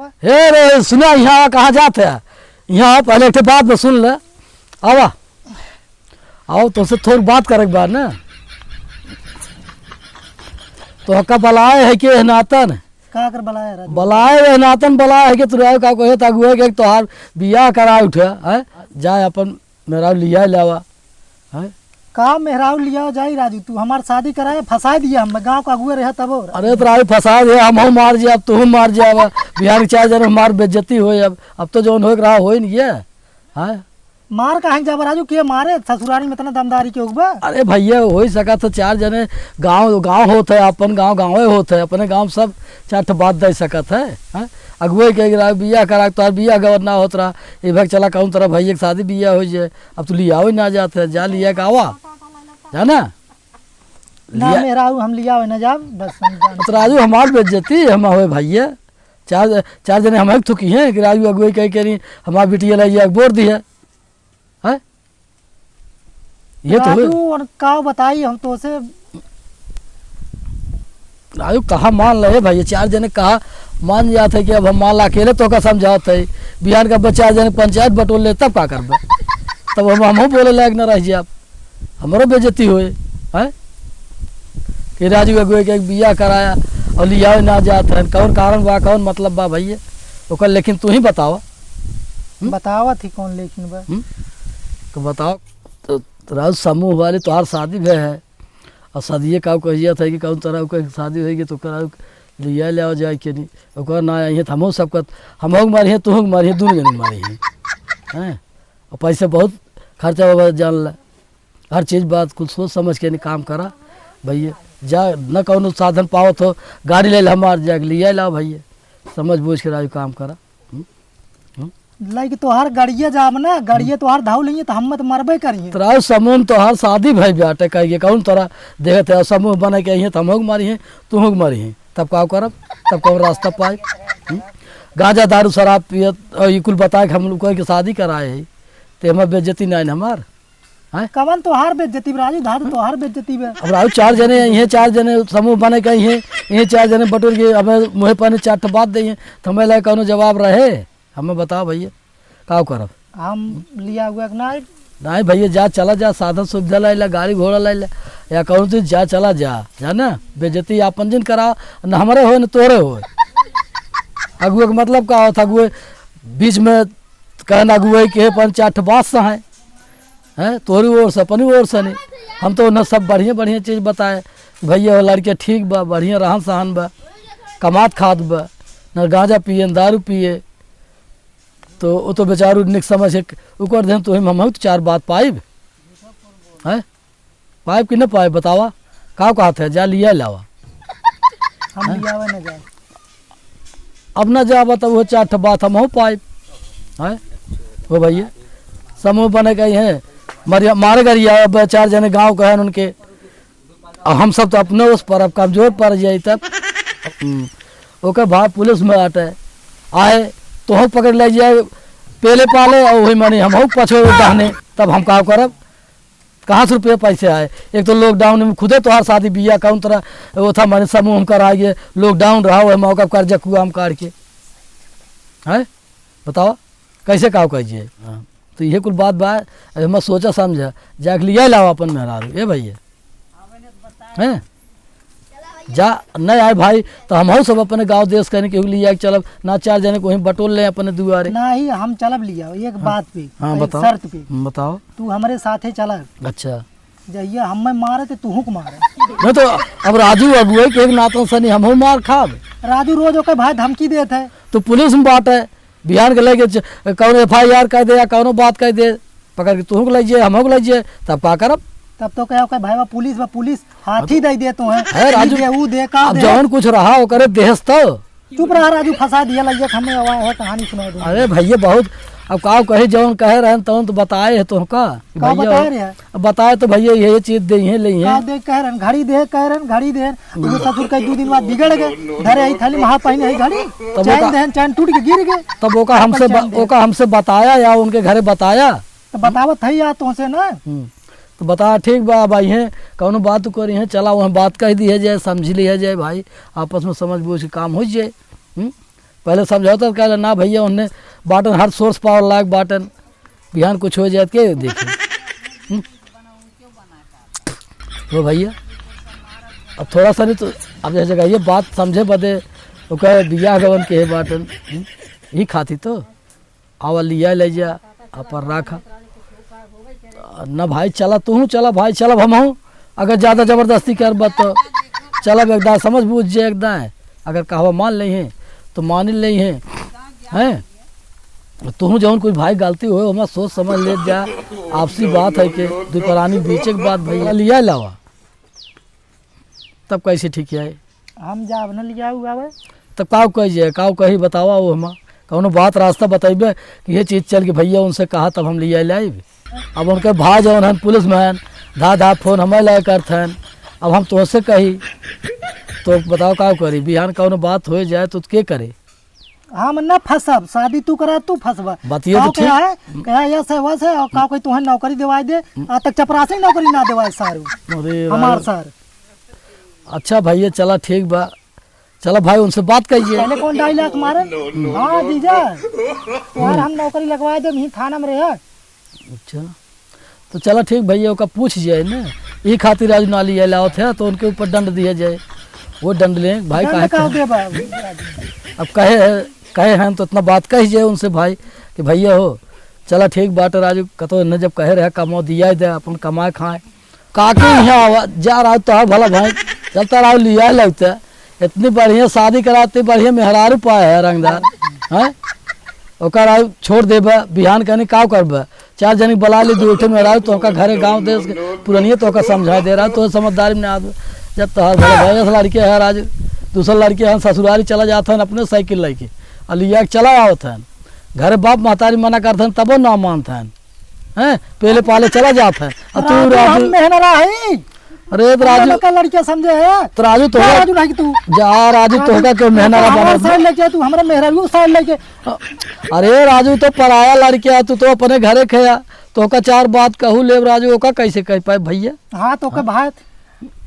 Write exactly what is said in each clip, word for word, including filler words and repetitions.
हे रे, सुना, यहाँ कहाँ जात है? यहाँ पहले एक ठे बात में सुन ले। आवा, आओ, तोसे थोड़ बात करे के बाद ना। तो हक्का बलाए है के नातन? का कर बलाए है राजू? बलाए है नातन, बलाए है के तू राजू का कहे ता अगुए के तोहार बियाह करा उठे, हैं? जाए अपन मेहरारू लिया लावा, हैं? का मेहरारू लिया जाई राजू? तू हमार शादी कराए, फंसा दिया हम, गाँव का अगुए रहे तब। अरे तो राजू फंसा दे, हम हूँ मार जाब, तू हूँ मार जाब, बिहार के चार जने हमार बेइज्जती होए। अब, अब तो जौन होए के रहा होए नहीं है, हैं? मार काहे जाब राजू, के मारे? ससुरारी में इतना दमदारी के उगबा? अरे भैया, हो ही सकत है, चार जने गाँव, गाँव होत है, अपन गाँव गाँवे होत है, अपने गाँव सब चार ठो बात दे सकत है, हैं? अगुए के रहा, बियाह करा, तोहार बियाह गवर ना होत रहा, ये भाग चला कौन तरह भैया के शादी बियाह हो जाए, अब तू लियावे ना जात है, जा लिया के आवा, जा ना। ना लिया मेहरारू हम लियावे ना जाब, बस हम जान तो राजू हमार बेइज्जती हम होए भैया, चार, चार जने हम थुकी हैं कि राजू अगुए कह के नहीं हमार बिटिया लाई जाए बोर दी है, हैं? ये तो हुए। राजू, और का बताई हम तोसे? राजू, कहा मान ले भाई, ये चार जने कहा मान जात है कि अब हम मान ला अकेले तो का समझावत है, बिहान का बच्चा चार जने पंचायत बटोर ले, तब का करबे? तब हम, हमहू बोले लायक न रह जाब, हमरो बेइज्जती होए, हैं? कि राजू अगुए के एक बियाह कराया और लियावे ना जात है, कौन कारण बा, कौन मतलब बा भैया ओकर, लेकिन तू ही बतावा। हम्म? बतावत ही कौन लेकिन बा? हम्म? तो बताओ, तो राजू समूह वाली तोहार शादी भे है, और शादिये का कहिया था कि कौन तरह ओकर शादी होई कि तो करा लिया ले जाए के नहीं, ओकर ना आई है, तो हमहू सबका, हमहू के मारी है, तोहू के मारी है, दोनों जने के मारी है, हैं? और पैसे बहुत खर्चा होगा, जान ला, हर चीज बात कुछ सोच समझ के नहीं काम करा भैया, जा न कौनो साधन पावत हो, गाड़ी ले ले हमार, जाके लिया लाओ भैया, समझ बूझ के राजू काम करा। हम्म? हम्म? लाइक तोहार गड़िया जाब ना, गड़िया तोहार धाव लेंगे तो हम तो मरबे करिए। तोरा समूह में तोहार शादी भई बाटे, कह के कौन तोरा देखत है, समूह बने के अइहें तो हमहू के मारी हैं, तोहू के मारी हैं, तब का करब, तब कौन रास्ता पाए? हम्म? गांजा दारू शराब पियत और ये कुल बता के हम लोग के शादी कराए है, तो हमार बेइज्जती नहीं हमार, हैं? कवन तोहार बेइज्जती बा राजू, धात तोहार बेइज्जती बा। अब राजू चार जने अइहें, चार जने समूह बने के अइहें, ये चार जने बटोर के हमें मुँहे पानी चार ठो बात दे, तो हमें लाए कौनो जवाब रहे? हमें बताओ भैया, का करब? हम लिया हुआ कि ना? नहीं भैया, जा चला जा, साधन सुविधा लाई ला, गाड़ी घोड़ा लाई ला, या कौन चीज जा चला जा, जाना, बेइज्जती आपन जिन करा, न हमरे होए न तोरे होए। अगुए के मतलब का होता? अगुए बीच में कहन अगुए के अपन चार ठो बात सहाय, हैं, तोरी ओर से, अपनी ओर से नहीं। हम तो उन्हें सब बढ़िया बढ़िया चीज बताए, भैया वो लड़के ठीक बा, बढ़िया रहन सहन बा, कमात खात बा, न गांजा पिए, न दारू पिए, तो वो तो बेचारू निक समझ के उ कर देन, तो हम, हम तो चार बात पाइब, हैं? पाइब कि न पाइब, बतावा? का कहत है, जा लिया लावा। हम हैं? लियावे न जाए। अब न जाबा, तब वो चार ठो बात हम हो पाइब, हैं? हो भैया, समूह बने गई हैं, मारे, मारे गरिया, अब चार जने गाँव के हैं उनके, अब हम सब तो अपने उस पर, अब कमजोर पड़ जाई तब। हम्म। ओकर भाई पुलिस में आटे, आए, तोहू पकड़ ले जाए, पेले पाले, और वही मानी हमहू पछो दहने, तब हम का करब? कहाँ से रुपये पैसे आए? एक तो lockdown में खुदे तोहार शादी बिया, कौन तरह वो था, माने समूह हम कराए, lockdown रहा, वही मौका कर्जा कुआ हम काढ़ के, हैं? बताओ, कैसे का कह जिए? हाँ। तो ये कुल बात बा, अब हम सोचा समझा, जाके लिया लाओ अपन मेहरारू, ए भैया, हैं? जा, नहीं आए भाई, तो हमहू सब अपने गाँव देश कहने केहू लिया के चलब, ना चार जने को वहीं बटोर लें अपने दुआरे। नहीं, हम चलब लिया, एक हाँ। बात पे, हाँ, एक बताओ। शर्त पे। हम्म, बताओ। तू हमरे साथे चला। अच्छा। जहिया हमें मारे, तो तूहू को मारे। नहीं तो अब राजू अगुए के एक नातन सनी हमहू मार खाब। राजू रोज ओके भाई धमकी देत है। तो पुलिस में बाटे, बिहान के लेके च-, कौनो F I R कर दे या कौनो बात कर दे, पकड़ के तोहू के ले जाए, हमहू के ले जाए, तब का करब? तब तो कहे, ओके भाई, बा पुलिस, बा पुलिस, हाथी दे दे तो है, है ई राजू, दे, ऊ दे, का अब दे? जौन कुछ रहा, ओकरे देहस तो। चुप रहा राजू, फंसा दिया लइया, हमें आवा है, कहानी सुना दो। अरे भैया, बहुत, अब का कहे, जौन कहे रहन, तौन तो बताए है तोहका, का भैया बताए हो। रहे हैं? अब बताए तो भैया, ये, ये चीज दे, ये ले, ये। का दे कह रहन, घड़ी दे कह रहन, घड़ी दे। वो ससुर कई दू दिन बाद बिगड़ गए, धरे आई थाली महा पहिने आई घड़ी, तब चैन ओका, देहन, चैन टूट के गिर गए। तब ओका हमसे चैन ब-, दे। ओका हमसे बताया या उनके घरे बताया? तो बतावत है या तोहसे ना। हम्म। तो बता, ठीक बा, अब अइहें, कौनो बात करिहें, चला वहाँ बात कह दिया जाए, समझ लिया जाए भाई, आपस में समझ बूझ के काम हो जाए। हम्म? पहले समझौता कर, ना भइया, उन्हें बाटन हर source power लायक बाटन, बिहान कुछ होइ जाए के देखी। हम्म? लो भइया, अब थोड़ा सा नहीं तो, अब जैसे कहिए बात समझे बदे, ओकर बियाह गवन के है बाटन, हम्म? ई खाती तो आवा लिया ले जा, अपन राखा। ना भाई चला, तू चला भाई, चलब हम हूँ। अगर ज्यादा जबरदस्ती करबा तो चलब, एकदम समझ बूझ जे एकदम। अगर कहवा मान लेइहें तो मान लेइहें, हैं? तू जौन कुछ भाई गलती होए, ओमा सोच समझ ले जा, आपसी बात है के, दुइ परानी बीचे के बात भइया, लिया लावा। तब कैसे ठीक है? हम जाब न लियाऊ आवे। तब काव कही जाए, काव कही बतावा वो हमा, कौनो बात रास्ता बतइबे कि ये चीज चल के भइया उनसे कहा तब हम लिया लाइब। अब उनके भाई जौन हन पुलिस में हन, धा धा फोन हमें लाए करत हन। अब हम तोहसे कही तो बताओ काव करी, बिहान कौनो बात होइ जाए तो के करे? हम न फंसब, शादी तू करा, तू फंसबा। बतिया तो काव कहा ठीक। है, कहा ये से वो से, और काव कोई तुहन नौकरी देवाई दे, आज तक चपरासी नौकरी ना देवाए सारू। अरे हमार राम। सर। अच्छा भइया, चला ठीक बा, चला भाई उनसे बात कहिए। पहले कौन dialogue मारे? हाँ जीजा, यार हम नौकरी लगवा दे, यहीं थाना में रहे। अच्छा, तो चला ठीक भइया, ओका पूछ जाए ना, ई खातिर आज नाली आए लावत है तो उनके ऊपर दंड दिया जाए, वो दंड लें भाई। दंड काहे का कहे? देबा? अब कहे है, कहे हैं तो इतना बात कह जाए उनसे भाई कि भइया हो, चला ठीक बाटे राजू, कतो इन्हें जब कहे रहे कमो दिया दे, अपन कमाए खाए, काकी यहाँ आवा, जा राजू तोहार भला भाई, चलता राजू लिया लगता। इतनी बढ़िया शादी करा, इतनी बढ़िया मेहरारू पाए है रंगदार, हैं? ओकर राजू छोड़ देबे, बिहान कहनी काव करबे? चार जनी बला ले, दू ठे मेहरारू, तोहका घरे गाँव देश के पुरनिये तोहका समझाए दे रहा, तो समझदारी में ना आवे। जब तोहार भला भाई, ऐसा लड़के है राजू, दूसरा लड़के हैं ससुरारी चला जात हन अपने साइकिल लेके, आ लिया के चला आवत हन। घरे बाप महतारी मना करत हन, तबो ना मानत हन। हैं? पहले पाले चला जात है। आ तू राजू, हम राजू मेहनरा हई। अरे तो हम राजू, लोग का लड़किया समझे है? तो राजू तो तो राजू नहीं कि तू। जा राजू, राजू, तोहका के मेहनरा तू हमार बना दे। साइड लेके, तू हमरा मेहरा वो साइड लेके। अरे राजू, तो पराया लड़किया, तू तो अपने घरे खया, तोहका चार बात कहू लेब राजू, ओका कैसे कह पाए भइया? हाँ, तो के हाँ। भाई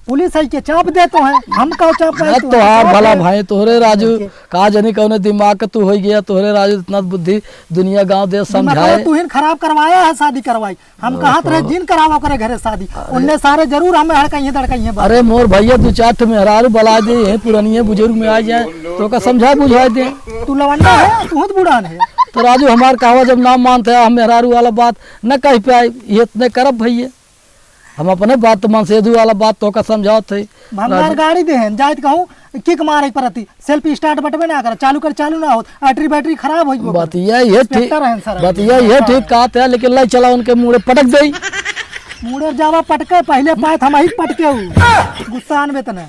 पुलिस है के चाप दे तो है, हम का चाप पाए अरे तो तोहार है, भला चाप भाई, तोहरे राजू, के का जनी कौने दिमाग के तू होई गया, तोहरे राजू इतना बुद्धि दुनिया गांव देश दिमाग समझाए। तू ही खराब करवाया है शादी करवाई। हम ओहो। कहत रहे जिन करावा करे घरे शादी, अरे। उनने सारे जरूर हमें हड़काइए दड़काइए बात। अरे मोर भइया, दू चार ठे मेहरारू बला दे, यही पुरानिये बुजुर्ग में आ जाए, तो का समझा बुझाए दे। तू लवंडा है, तू तो बूढ़ान है। तो राजू हमार कहवा जब ना मानत है, हम मेहरारू वाला बात न कह पाए, ये इतने करब भइया। हम अपने बात तो मनसेधु वाला बात तोहका समझावत है। भंगार राजू। गाड़ी देहेन, जाइत कहूँ, kick मारे के परती, self start बटबे ना करे, चालू कर, चालू ना होत, battery, battery खराब होई गो। बतिया ये ठीक, Inspector हैं सर। बतिया ये हाँ। ठीक कहत है, लेकिन लाई चला उनके मुड़े पटक देई। मुड़े जावा पटके, पहिले पाए त हम ही पटके हूँ, गुस्सा आन में तने।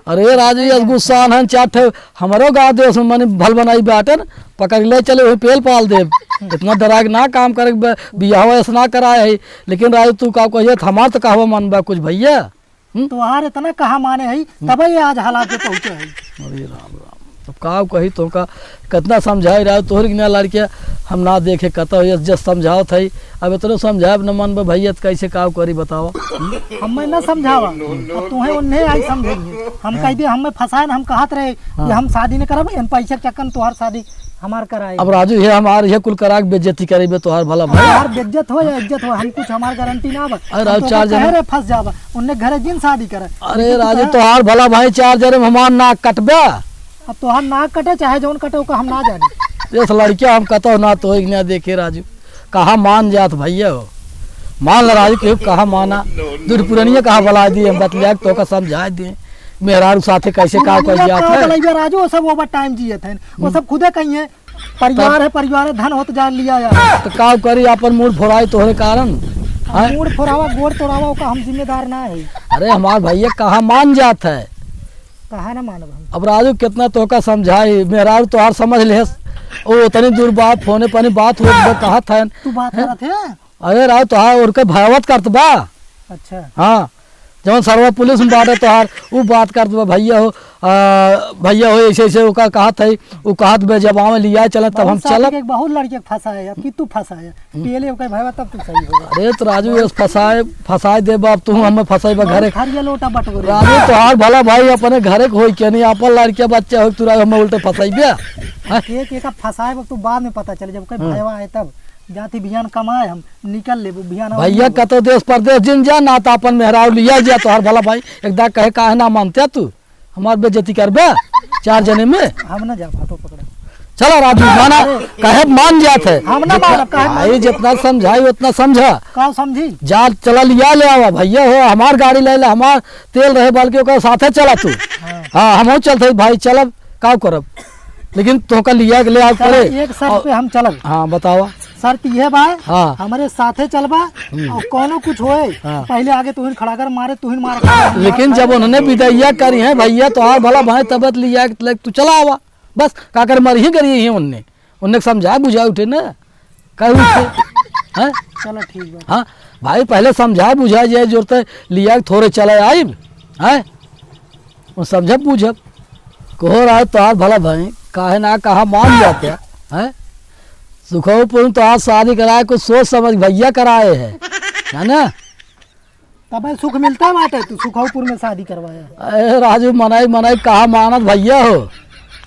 अरे राजू, ये गुस्सा आन है, चार ठे हमरो गाँव देश में मने भल बनाई बाटन, पकड़ ले चले वही पेल पाल देब। इतना डरा के ना काम करे, ब-, बियाह ऐसा ना कराए है। लेकिन राजू, तू का कहिए, हमार तो कहवा मन बा कुछ भइया। हम्म? तोहार इतना कहा माने है, तबे ये आज हालात पे पहुँचे है। अरे राम राम, अब का कही तोहका, कितना समझाई रहा तोहर के ना लड़के, हम ना देखे कत हो, जस समझावत है। अब इतनो समझाए न मन बा भइया, तो कैसे का करी बताओ? हमें ना समझावा, अब तुम्हें उन्हें आई समझेंगे। हम कह दे, हमें फंसाए ना, हम कहत रहे कि हाँ। हम शादी न करब, इन पैसे के चक्कर में तोहार शादी हमार कराए। अब राजू, ये हमार ये कुल करा के बेइज्जती करेबे तोहार भला भाई। हमार बेइज्जत हो या इज्जत हो, हम कुछ हमार गारंटी ना बा। अरे हम राजू, तो चार कहे जने रे फंस जाबा, उनने घरे जिन शादी करे। अरे लेकिन तू राजू, कहे तोहार भला भाई, चार जने में हमार नाक कटबे। अब तोहार नाक कटे चाहे जौन कटे, ओका हम ना जानी। इस लड़किया हम कतो ना तो एक ना देखे राजू, कहाँ मान जात भइया हो। मान ला राजू, केहू कहाँ माना, दूर पुरनिया कहाँ बला दी, हम बतलिया के तोका समझाए दे। मेहरारू साथे कैसे का पुरनिया कइल जात का है। बलैया राजू, वो सब over time जियत हैं, वो सब खुदे कहिए, परिवार तब है, परिवार है, धन होत जा लिया यार। तो का करी, अपन मूड फोराई तोहरे कारण, हैं? मूड फोरावा, गोड़ तोड़ावा, ओका हम जिम्मेदार ना है। अरे हमार भइया कहाँ मान जात है। कहाँ ना मानब हम। अब राजू कितना तोहका समझाई, मेहरारू तोहार समझ लेहस। ओ, उतनी दूर बात, फोने पर बात होत बा, कहत हन। तू बात हैं? करत है? अरे राजू, तोहार उनके भयावत करत बा। अच्छा। हाँ, जौन सरवा पुलिस में बाटे तोहार, ऊ बात करत बा, भइया हो, आ, भइया हो, ऐसे, ऐसे ओका कहत है, उ कहत बे, "जब आवे लिया चले, तब हम बहुत शादी चलब।" के बहुत लड़के के फंसाए, अब कि तू फंसाए, हम्म। पियले ओकर भयवा तब तू सही हो। अरे तो राजू, ये फंसाए, फंसाए दे बाप, तू हमें फंसाए बा बहुत घरे। हरिया लोटा बटोरे। राजू, तोहार भला भाई अपने घरे के होई के नहीं, आपन लड़के बच्चे होई, तू राजू हमें उल्टे फंसाई बे। हैं? के, के का फंसाए बा, तू बाद में पता चले, जब कोई हम्म। भयवा आए तब। जाती बिहान कमाए, हम निकल लेबू बिहान। भइया, कतो देश परदेश जिन जा, ना तो अपन मेहरारू लिया जा, तोहार भला भाई, एक दा कहे काहे ना मानते तू? हमार बेइज्जती करबे चार जने में? हम ना जाब, हाथों पकड़ा। चला राजू, माना, अरे। कहे मान जात है। हम ना मानब, काहे भाई, मानब? जितना समझाई उतना समझा। का समझी? जा, चला लिया ले आवा, भइया हो, हमार गाड़ी ले ला, हमार तेल रहे, बल्कि ओकर साथे चला तू। हाँ। हाँ, हमहू चलते भाई, चलब, का करब? लेकिन तोहका लिया के ले आवे चला, पड़े। एक शर्त और पे हम चलब। हाँ, बतावा। शर्त इहे बा, हाँ। हमरे साथे चलबा हम्म। और कौनो कुछ होए, हाँ। पहले आगे तुहिन खड़ा कर मारे, तुहिन मार खा। लेकिन जब उन्होंने विदैया करी है भइया, तोहार भला भाई तबत लिया के तू चला आवा। बस, का कर मर ही करी है उनने। उनने समझा बुझा उठे ना, कह उठे। हैं? चलो ठीक बा। हाँ, भाई पहले समझा बुझा जाए, जोरते लिया के थोड़े चला आइब। हैं? वो समझब बूझब। कहो रहा तोहार भला भाई, काहे ना कहा मान जाते हैं? सुखोपुर में तोहार शादी कराए, कुछ सोच समझ भइया कराए हैं, है ना? तबे सुख मिलता बाटे, तू सुखोपुर में शादी करवाया। अरे राजू, मनई, मनई कहा मानत भइया हो,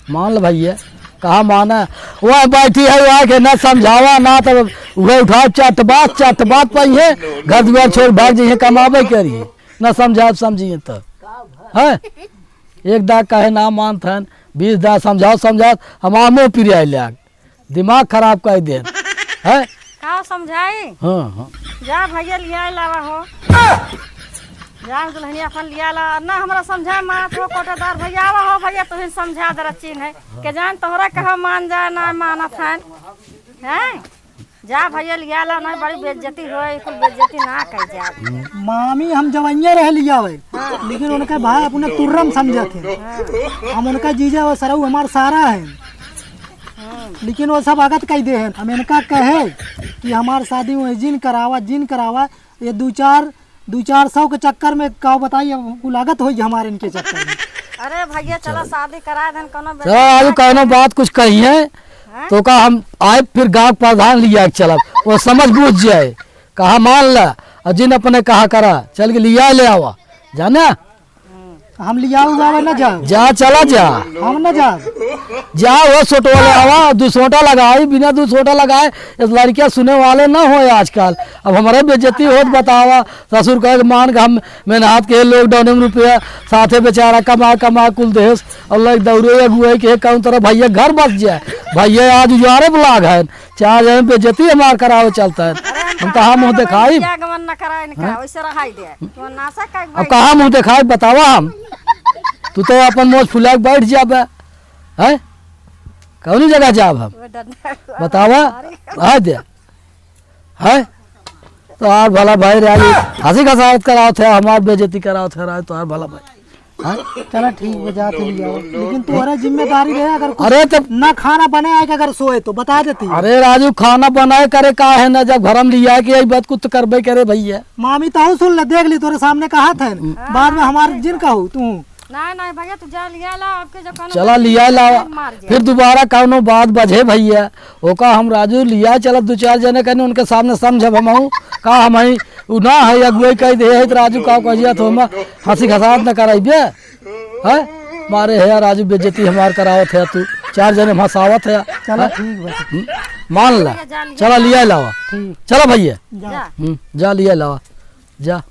मान ल भइया, कहा माना। वह बैठी है, वह के ना समझावा ना, तब वह उठाओ चट बात, चट बात पाई है, घर दुआर छोड़ भाग जाइए, कमाबे करी। ना समझाब, समझिए तो। हैं? एक दा कहे ना मानत हन, बीस दा समझाओ, समझाओ, हमार मुँह पिरियाए लाग। दिमाग खराब कर देन। हैं? का समझाई? हाँ, हाँ। जा भइया लिया लावा हो। जा दुल्हनिया अपन लिया ला। ना हमरा समझाए मानत हो, कोटेदार भइया आवा हो भइया, तुहिन समझा दे रचिन है। के जान तोहरा कहा मान जाए, ना मानत हन। हैं? जा भइया लिया ला, नहीं बड़ी बेइज्जती होए, कुल बेइज्जती ना कर जा। मामी हम जवइये रहे लिया हुए, हाँ। लेकिन उनके भाई अपने तुर्रम समझत हैं। हाँ। हम उनका जीजा वो सरऊ हमार सारा है, हाँ। लेकिन वो सब आगत कह दे हैं। हम इनका कहे कि हमार शादी वही जिन करावा, जिन करावा, ये दो चार, दो चार सौ के चक्कर में का बताई, अब कुल आगत होई हमारे इनके चक्कर में। अरे भइया चला शादी करा देन, कोनो चला, आज कोनो बात कुछ कही है, हाँ? तो का हम आए फिर गाँव प्रधान लिया के चलब, वो समझ बूझ जाए, कहा मान ला, और जिन अपने कहा करा, चल के लिया ले आवा, जाना? हम लिया हुआ ना जाओ। जा, चला जा। हम ना जाओ। जा, वो सोटवा ले आवा, दू सोटा लगाई, बिना दू सोटा लगाए, इस लड़कियाँ सुने वाले ना होए आजकल। अब हमारे बेइज्जती होत बतावा, ससुर कहे कि मान के हम मेहनत के lockdown में रुपया साथे बेचारा कमा, कमा कुल देश, और लाइक दौड़े अगुआई के कौन तरह भइया घर बस जाए। भइया आज उजारे पे लाग है, चार जने बेइज्जती हमार करावे चलता है। अरे हम हम कहाँ मुँह देखाई? क्या गमन न कराए इनका, हाँ? वैसे रहाई दे। तो नासा का अब भाई कहाँ मुँह देखाई बतावा हम? तू तो अपन मोछ फुला के बैठ जाबे, हैं? कौनी जगह जाब हम? वो डर बतावा, अरे। आ दे। हैं? तोहार भला भाई रे, आज हँसी खसारत करावत है, हमार बेइज्जती करावत है, राज तोहार भला भाई। हैं? चला ठीक बा, जा तू लिया। लेकिन तोहरा जिम्मेदारी रहे, अगर कुछ अरे तब ना खाना बनाए के अगर सोए तो बता देती। अरे राजू, खाना बनाए करे का है ना, जब घर में लिया के यही बात कुछ तो करबे करे भइया। मामी तहु सुन ले, देख ली, तोरे सामने कहा था, हम्म। बाद में हमार जिन कहू तू। नहीं, नहीं भइया, तू जा लिया ला, आपके जो कौनो चला गलती लिया है, ला, मार जा। फिर दोबारा कौनो बात बजे भइया, ओका हम राजू लिया चलब दो चार जने कने, उनके सामने समझब हमहू, का हमही उ ना है, अगुवाई कह दे है, तो राजू का कहिया तो हम हँसी खसात न कराइबे, हैं? मारे है यार, राजू बेइज्जती हमार करावत है तू, चार जने हँसावत है, चला हैं? ठीक बा। हम्म, मान ला, भइया, जा लिया चला ला। लिया लावा, ठीक। चला भइया, जा। जा। हम्म, जा लिया लावा, जा।